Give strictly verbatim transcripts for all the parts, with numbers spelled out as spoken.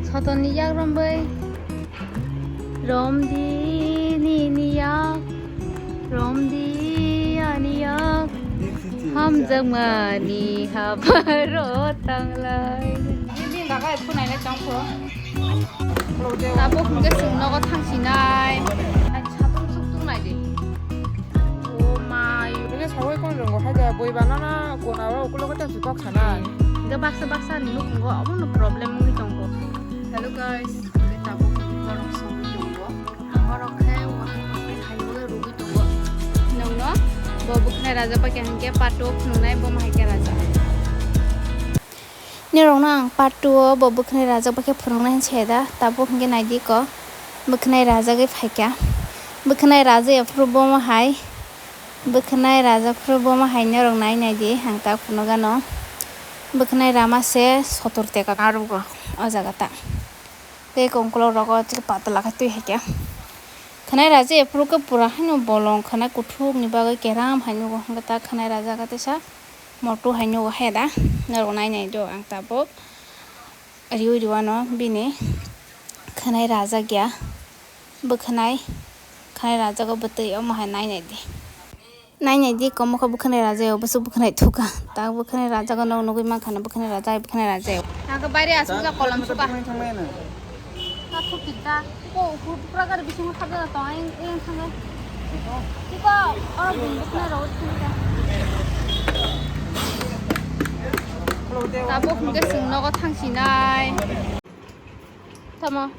Thothoni yak rombai. Romdi nini yak. Romdi ani yak. Hamjakmani habaro tanglai. Bini daga phunai le tongkho. Tabuk hwnkhe chwng nogo thangsinai. Ai satung suktung nai di. O mai. Bini sawi kon rongo hai da boi banana kona ro ukulo kete kok sanai. Hwnkhe baksa baksa ni nukhungo omono problem wngwi tongo. Hello guys, hwnkhe tabuk borok songwi tongo. Borok khe wahan mosai hai rugwi tongo. Nongno bo bwkhnai raja bai khe hwnkhe pato phunuknai bo hai khe raja. Norokno ang part two o bo bwkhnai rajak bai khe phwrwngnai hinwi saya da, tabuk hinkhe naidi ko bwkhnai rajagwi phaikha. Bwkhnai rajak ya phuru bomo hai, bwkhnai rajak phuru bomo hai norok nai naidi, ang ta phunukgano. Bwkhnai rama se sotor teka karugo o jaga ta. Tei kongkolo rogo tei patla khe twi hai khe. Khwnai rajak ya phuru khe pura haino bolong khwnai kuthuk ni bagwi keram hai nugo, hwnkhe ta khwnai rajak khe teisa. Moto hai nugo hai da, norok nai nai do ang tabuk riui riui ano bini khwnai rajak ya, bwkhwnai khwnai rajak o bwtwi omo hai nai nai di, nai nai di komo khe bwkhwnai rajak ya, bwswk bwkhwnai thuka tak bwkhwnai rajak o nog nugui mankha na bwkhwnai rajak bwkhwnai rajak ya. Ang khe baire aswk kolom suka. Takhuk kita. Ko, ko, pura gari bisingo habjak tong, ayang, ayang thangwi. Tiko, oro bini bwkhnai rok thangwi ta. Tabuk hwnkhe chwng nogo thangsinai. Tamo?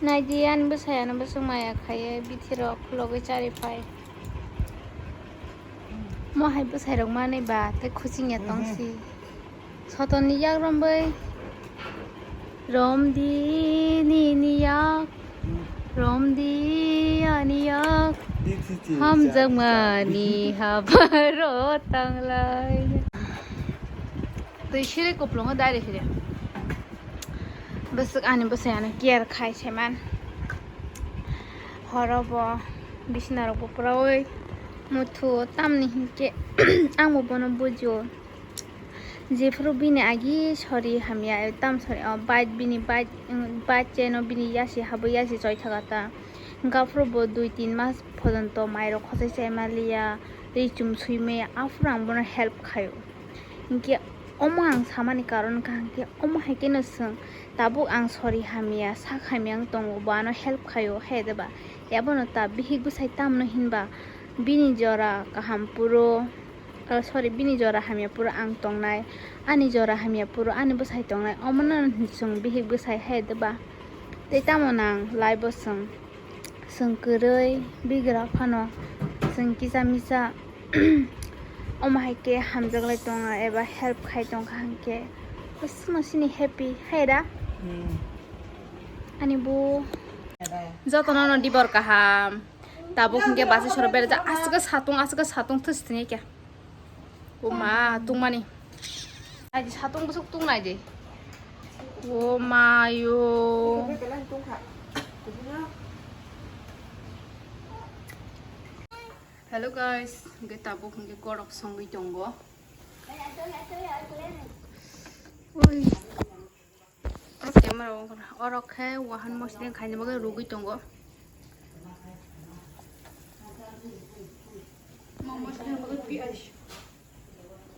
Naidi, ani bwsai ano bwswk maya khaiwi, bithi rok khulogwi chari phai. Mo hai bwsai rok manwi ba, tei khuching ya tongsi. Sotoni yak rombai. Romdi nini yak. Romdi ani yak. Hamjakmani habaro tanglai. Twi siri kuplungo dai rikiri. Bwswk ani bwsai ano care khai saiman. Horo bo bisina rok bo puraui muthu tamni hinkhe ang bo bono bujio. Jephuru bini agi sori hamya, tam sori, o, bike, bini bike, bike chain o bini yasi habwi yasi choi thaga ta. Hwnkhe aphuru bo dui tin mas pojonto mairok khosai chai maliya, ri chum sui maya, aphuru ang bono help khaio. Hinkhe omo ang samani karon wngkha hinkhe omo hai kheno chwng tabuk ang sori hamya, sak hamya wng tongo, bo ano help khaio, hai de ba? Ebono ta bihik bwsai tamno hinba bini jora kaham puro. Oh, sorry, bini jora hamya phuru ang tongnai, ani jora hamya phuru ani bwsai tongnai, omono chwng bihik bwsai hai de ba? Tei tamo nang life o chwng, chwng kwrwi bigra phano chwng kisa misa omo hai khe hamjaklai tongo eba help khai tongkha hinkhe bwswkno sini happy hai da? Hmm. Ani bu jotono no dibor kaham. Tabuk hinkhe basi soro berajak, aswk satung, aswk satung thwsitini khe. O ma, tungmani. Naidi satung bwswk tung naidi. O mayo. Hello guys, hinkhe tabuk hinkhe gorok songwi tongo. Oi. O camera o oro khe wahan mosdeng khaina bagwi rwgwi tongo.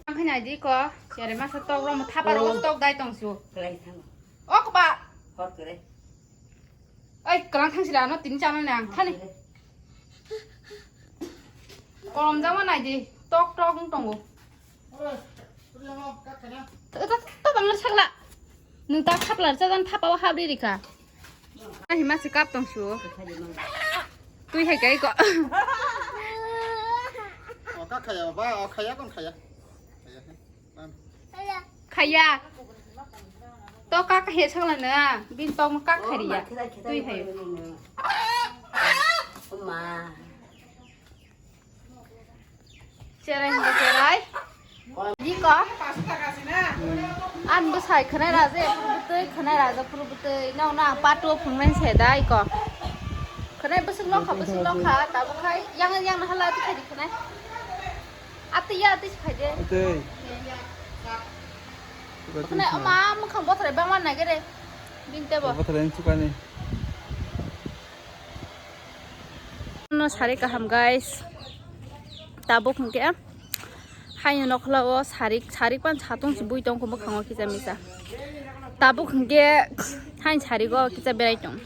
Ang khe naidi ko, cherai masa tok rok thapa rok tok dai tong su. O kba. Oi, kwlang thang sira no tini chana nang thani. Kolom jama naidi, tok tok wng tongo. Ta, ta, ta, ta, ta, sakla. Nwng ta khaplar chajan thapa o habri rikha. Ahi masi kap tong su. Twi hai kai ko. O ka khaya ba, o khaya kon khaya. Khaya he. Khaya. To ka ka he sakla na. Bin tong ka khariya. Twi hai. Oma. Cherai hwnkhe cherai. Diko. An bwsai khwnai raja phuru bwtwi, khwnai raja phuru bwtwi. Nokno ang part two o phunuknai se da iko. Khwnai bwswk lokha, bwswk lokha. Tabuk khai yang, yang naha la twi khaidi khwnai. Atwi ya, atwi se khaidi. Atwi. Khna oma mukhang bothrai bangma nagere. Binte bo. Bothrai chukani. No sari kaham, guys. Tabuk hwnkhe haino nokhla o sari, sari pan satung si bui tong khe bwkhango kisa misa. Tabuk hwnkhe hain sari go kisa berai tong.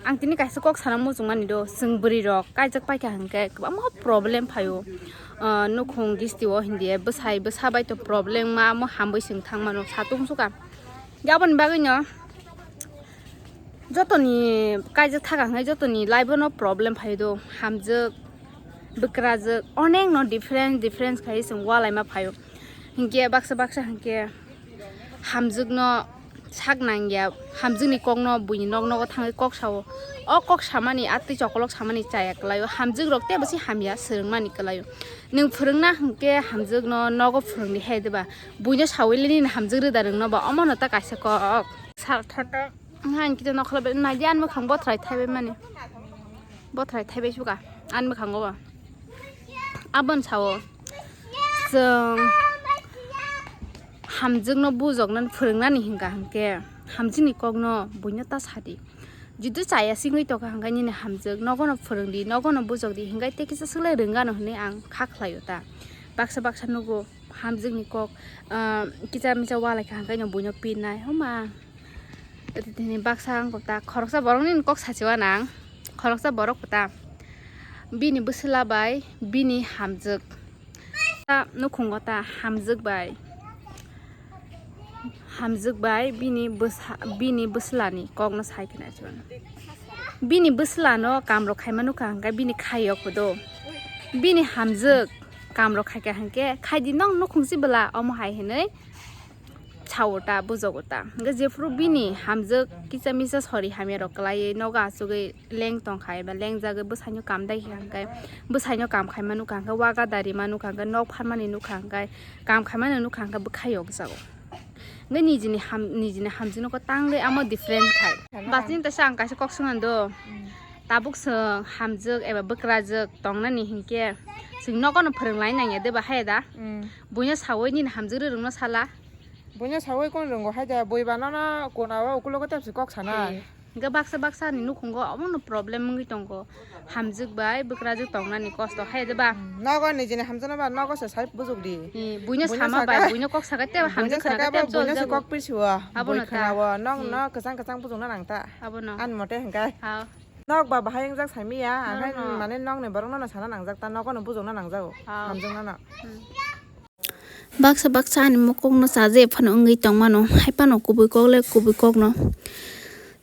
Ang tini kaisa kok sana muchung mani do, chwng bwrwi rok kaijak paikha hwnkhe kwbangma problem phaio. Ah, nukhung gisti o hindi bwsai bwsa bai to problem ma mo hambai chwng thang mano satung suka. Aboni bagwi no jotoni kaijak thaka hwnkhe jotoni life o no problem phai do, hamjwk, bwkrajwk, onek no difference difference khai chwng walai ma phaio. Hinkhe baksa baksa hinkhe hamjwk no sak nangya, hamjwk ni kok no buini nok nogo thangwi kok sao. O kok samani atwi chokolok samani chaya kwlaio, hamjwk rok tei bwsi hamya swrwngmani kwlaio. Nwng phwrwngna hinkhe hamjwk no nogo phwrwngdi hai diba, buino sawi le nini hamjwk rwda rwngno ba omo no ta kaisa kok. Sal thata. Hain kisa nokhla bai naidi ani mwkhang bothrai thaibai mani. Bothrai thaibai suka ani mwkhango ba. Abon sao. Chwng hamjwkno bujoknani phwrwngnani hinka hinkhe hamjwkni kokno buino ta sadi. Judu chaya singwi tongkha hinkhe nini hamjwk nogono phwrwngdi, nogono bujokdi hinkhe tei kisa swlai rwngano hinwi ang kha khlaio ta. Baksa baksa nugo hamjwkni kok, ah, kisa misa walaikha hinkhe no buino pinai homa. Tini baksa wng kok ta, khoroksa borok nini kok sachiwa nang, khoroksa borok kota. Bini bwswla bai bini hamjwk. Ta nukhungo ta hamjwk bai, hamjwk bai bini bwsa, bini bwswlani kokno sai khna achukha. Bini bwswlano kamrok khaima nukha hwnkhe bini khaiyok phodo. Bini hamjwk kamrok khaikha hwnkhe khaidi nong nukhung si bwla omo hai hinwi. Sao ta, bujogo ta. Hwnkhe jephuru bini hamjwk kisa misa sori hamya rok kwlaiwi nogo achugwi leng tongkha eba lengjagwi bwsaino kam dai kha hwnkhe, bwsaino kam khaima nukha hwnkhe, waga dari ma nukha hwnkhe, nok pharmani nukha hwnkhe, kam khaimani nukha hwnkhe bwkhai yokjago. Hwnkhe nijini ham, nijini hamjwkno kwtangwi amo different khai. Basing tesa ang kaisa kok swngna do. Tabuk chwng hamjwk eba bwkrajwk tongnani hinkhe chwng nogono phwrwng lai nangya de ba haya da? Buino sawi nini hamjwk rwrwngno sala. Buino sawi kung rwngo hai da, bui ba nono kona o ukulogo tepsi kok sanai. Hwnkhe baksa baksa ni nukhungo omono problem wngwi tongo. Hamjwk bai bwkrajwk tongnani kosto hai de ba? Nogo nijini hamjakno ba nogo se sai bujukdi. Buino sama bai, buino kok saka tei hamjwk saka tei buino se kok pirsiwo. Abono ta. Nong no kwchang kwchang bujukna nang ta. Abono. Ani mote hwnkhe. Nok ba bahai wngjak saimiya, hwnkhe mane nokni borokno no sana nangjak ta, nogo no bujukna nangjago. Hamjaknano. Baksa baksa ani mokokno chaje phano wngwi tongmano, hai phano kubui kok le kubui kokno.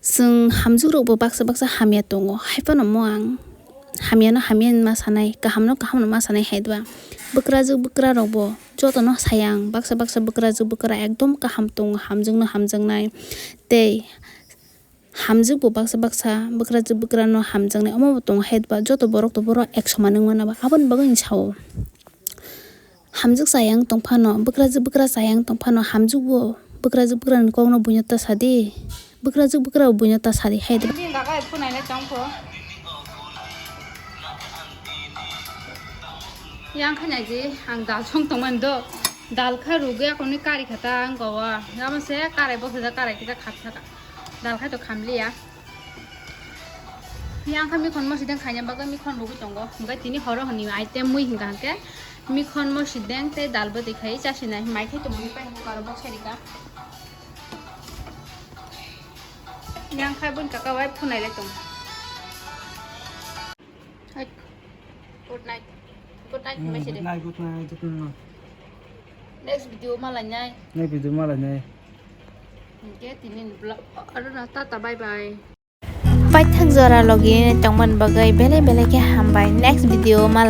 Chwng hamjwk rokbo baksa baksa hamya tongo, hai phano mo ang hamyano hamya hinwi ma sanai, kahamno kahamno ma sanai hai dwa. Bwkrajwk bwkrarokbo jotono sai ang, baksa baksa bwkrajwk bwkra ekdom kaham tongo, hamjwkno hamjaknai tei hamjwkbo baksa baksa bwkrajwk bwkrano hamjaknai omobo tongo hai dwa, joto borok to borok ek soman wngmano ba, aboni bagwi ang sao. Hamjwk chayang tongphano, bwkrajwk bwkra chayang tongphano, hamjwkbo bwkrajwk bwkrani kokno buino ta sadi, bwkrajwk bwkrabo buino ta sadi hai de. Bini daga phunai le tongpho. Yang khanya ji ang dal song tongmani do. Dal kha rugwi akhoni kari kha ta ang gowa. Namo se karai bokhe da karai kita khat saka. Dal khai to khamliya. Yang kha mikhon mosideng khaina bagwi mikhon rugwi tongo. Hwnkhe tini horo hwnwi item mui hwnkha hwnkhe mikhon mosideng tei dal bwtwi khai chasinai. Mai khai tongmani pai hwnkhe aro boksa rika. Yang khai boni kaka bai phunai le tong. Hai. Good night. Good night, hmm, mai sidi. Good night, good night, good night. Next video ma lainai. Next video ma lainai. Hwnkhe tini vlog. Aro na tata, bye bye. Paithak jora logi tongmani bagwi belai belai khe hambai. Next video ma lai.